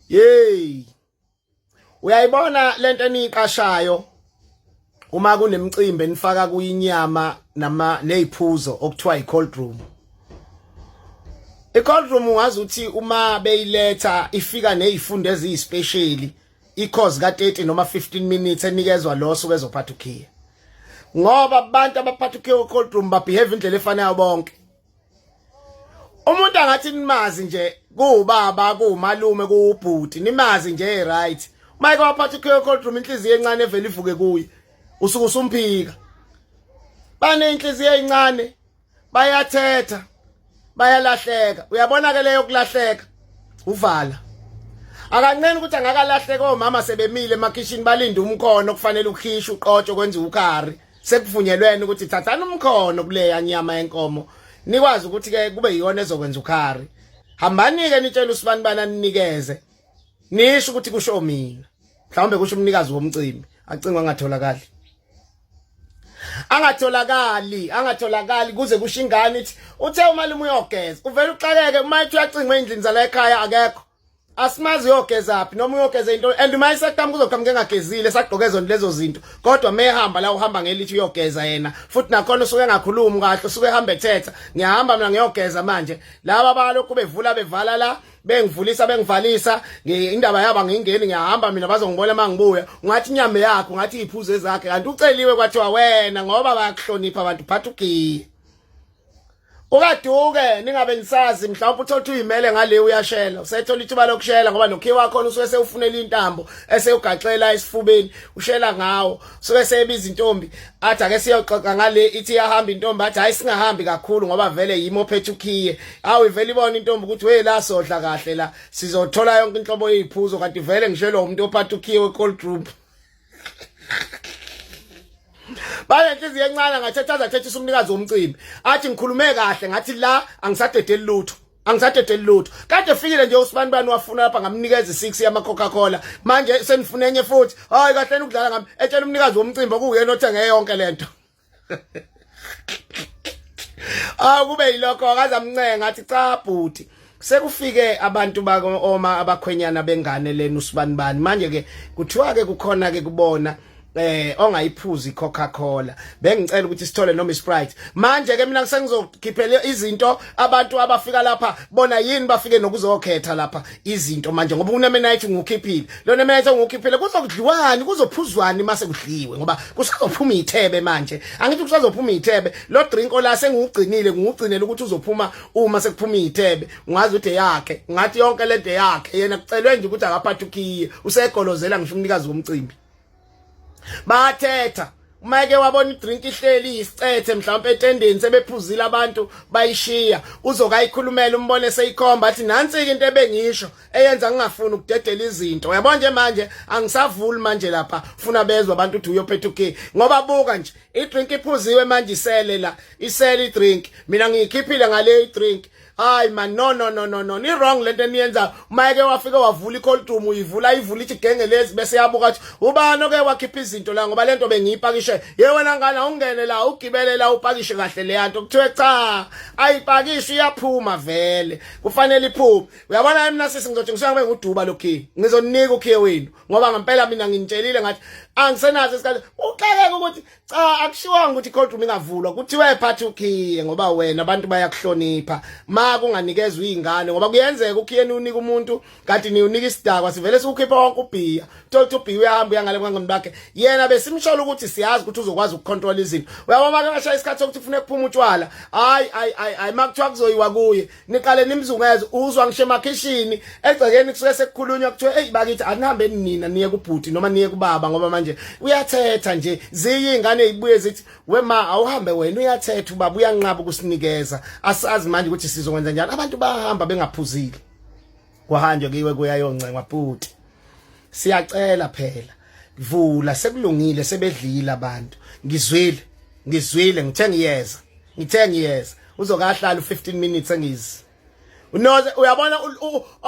Yey. Uyayibona lento eniyiqashayo uma kunemicimbi enifaka kuyinyama nama neziphuzo okuthiwa i-cold room. I-cold room ungazi ukuthi uma beyiletha ifika nezifundo eziyispecial i-course ka-30 noma 15 minutes enikezwa lo osuke ezophatha ukhiye. Ngoba abantu abaphatha ukhiye we-cold room babehave indlela efanayo bonke. Umuntu angathi nimazi nje kuwubaba kuwumalume kuwubhuti nimazi nje right. Uma ke waphatha ukhiye cold room inhliziyo encane evele ivuke kuye usuke usumphika. Banenhliziyo encane bayathetha bayalahleka. Uyabona ke leyo kulahleka uvala. Akanqeni ukuthi angakalahleka omama sebemile emakhishini balinde umkhono kufanele ukhishwe uqotshwe kwenziwe ukhari. Sekuvunyelwene ukuthi thathani umkhono kuleya nyama yenkomo nikwazi ukuthi ke kube yiyona ezokwenza ukhari. Hambani ke nitshela usibani bana ninikeze. Nisho ukuthi kusho mina. Mhlawumbe kusho umnikazi womcimbi acingwa angatholakali. Angatholakali, angatholakali kuze kusho ingane ithi uthe umalume uyogeza. Uvela uxakeke uma ethi uyacingwa endlini zala ekhaya akekho. Asimazi uyogezaphi noma uyogeza into and uma eseqhamuka uzoqhamuka engagezile sagqoke zona lezo zinto kodwa mehamba la uhamba ngelithi uyogeza yena futhi nakhona usuke engakhulumi kahle usuke ehamba ethetha ngiyahamba mina ngiyogeza manje laba balokhu bevula bevala la bengivulisa bengivalisa indaba yabo angingeni ngiyahamba mina bazongibona uma ngibuya ungathi inyama yakho ungathi iphuze ezakhe kanti uceliwe kwathiwa wena ngoba bayakuhlonipha abantu phatha ugiye Ukaduke ningabe nisazi mhlawumbe uthola ukuthi uyimele ngale uyashela usethola ithuba lokushela ngoba nokhiye wakhona usuke sewufunela intambo esewugaxela esifubeni ushela ngawo usuke sebiza intombi athi ake siyoxoxa ngale ithi iyahamba intombi athi hayi singahambi kakhulu ngoba vele yimi ophethe ukhiye awu ivele ibona intombi ukuthi hey la sodla kahle la sizothola yonke inhlobo yeziphuzo kanti vele ngishelwa umuntu ophatha ukhiye we-cold room. Banenhliziyo encane ngathetha azathethisa umnikazi womcimbi athi ngikhulume kahle ngathi la angisadedeli lutho angisadedeli lutho kade fikile nje usibanibani wafuna lapha ngamnikeza i6 yama Coca-Cola manje senifuna enye futhi hayi kahleni ukudlala ngami etshela umnikazi womcimbi okuyena othenge yonke lento. Ah kube yilokho akaze amncenga athi cha bhuti sekufike abantu bako oma abakhwenyana bengane lena usibanibani manje ke kuthiwa ke kukhona ke kubona ongayiphuzi Coca-Cola bengicela ukuthi sithole noma iSprite manje ke mina sengizokhiphela izinto abantu abafika lapha bona yini bafike nokuzokhetha lapha izinto manje ngoba unemenite ngukhiphile lo nemenite ngukhiphile kuzokudliwani kuzophuzwani mase kudliwe ngoba kusazophuma ithebe manje angithi kusazophuma ithebe lo drink ola sengiwugcinile ngiwugcinele ukuthi uzophuma uma sekuphuma ithebe ungazi ukuthi eyakhe ngathi yonke lento yakhe yena kucelwe nje ukuthi akaphathe ukhiye usegolozela ngisho umnikazi womcimbi Bathetha uma ke wabona idrink ihleli isicethe mhlawumbe etendeni sebephuzile abantu bayishiya uzokayikhulumela umbone seyikhomba athi nansi ke into ebengisho eyenza ngingafuni ukudedela izinto uyabona nje manje angisavuli manje lapha funa bezwe abantu ukuthi uyophetha ukey ngoba buka nje idrink iphuziwe manje isele la isele idrink mina ngiyikhiphile ngale idrink Hayi man no no no no no ni wrong lento eniyenza mayeke wafika wavula icold room uyivula ivula ithi genge lezi bese yabuka ukuthi ubani oke wakhipha izinto la ngoba lento bengiyipakishe ye wena ngane awungene la ugibele la upakishe kahle le yanto kuthiwe cha ayipakishe iyaphuma vele kufanele iphume uyabona mina sisi ngizothi ngisuka ngibe nguduba lokhi ngizonika ukhiye wenu ngoba ngempela mina nginitshelile ngathi angisenaso isikhathi uxakeke ukuthi Cha akushiwanga ukuthi cold room ingavulwa kuthiwa ephathe ukhiye ngoba wena abantu bayakuhlonipha ma kunganikezwa izingane ngoba kuyenzeka ukhiye unika umuntu kanti niunika isidakwa sivele siwukhipha wonke ubhiya uthola ukuthi ubhiya uyahamba uyangale kwangani bakhe yena besimshola ukuthi siyazi ukuthi uzokwazi ukucontrol izinto uyabona make bashaya isikhathi sokuthi kufuneka kuphume utshwala hayi hayi hayi makuthiwa kuzoyiwa kuye niqale nimzungeze uzwa ngisho emakhishini egcekeni kusuke sekukhulunywa kuthiwe eyi bakithi anihambeni nina niye kubhuti noma niye kubaba ngoba manje uyathetha nje ziye ingane ibuye zithi wema awuhambe wena uyathetha ubaba uyanqaba ukusinikeza asazi manje ukuthi sizokwenza njani abantu bayahamba bengaphuzile kuhanjwe kiwe kuyayoncengwa bhuti siyacela phela vula sekulungile sebedlile abantu ngizwile ngizwile ngithe ngiyeza ngithe ngiyeza uzokahlala u15 minutes engizi Unoze uyabona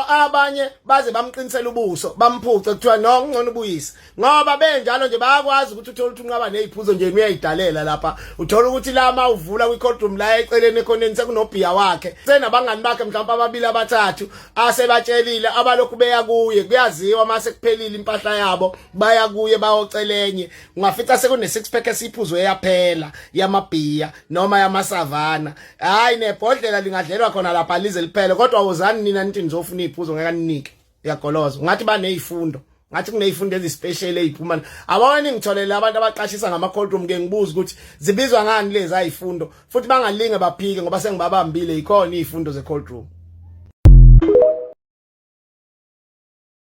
abanye baze bamqinisela ubuso bamphuce, kuthiwa no, ngcono ubuyise, ngoba benjalo nje bayakwazi ukuthi uthole ukuthi unqaba neziphuzo nje, uyayidalela lapha. Uthola ukuthi la ma uvula kwi cold room la eceleni ekhoneni sekunobhiya wakhe, senabangani bakhe mhlawumbe ababili abathathu asebatshelile abalokhu beya kuye. Kuyaziwa mase kuphelile impahla yabo, baya kuye bayocelenye. Ungafica sekune six pack esiphuzo eyaphela yamabhiya noma yamasavana. Hayi, nebhodlela lingadlelwa khona lapha lize liphele, kodwa wozani nina nithi nizofuna iziphuzo, ngeke ninike. Uyagoloza ngathi banezifundo, ngathi kunezifundo ezispecial eziphuma. Abawani ngitholele abantu abaqashisa ngama cold room ke, ngibuza ukuthi zibizwa ngani lezi ayifundo, futhi bangalinge baphike ngoba sengibabambile. Ikhona izifundo ze cold room.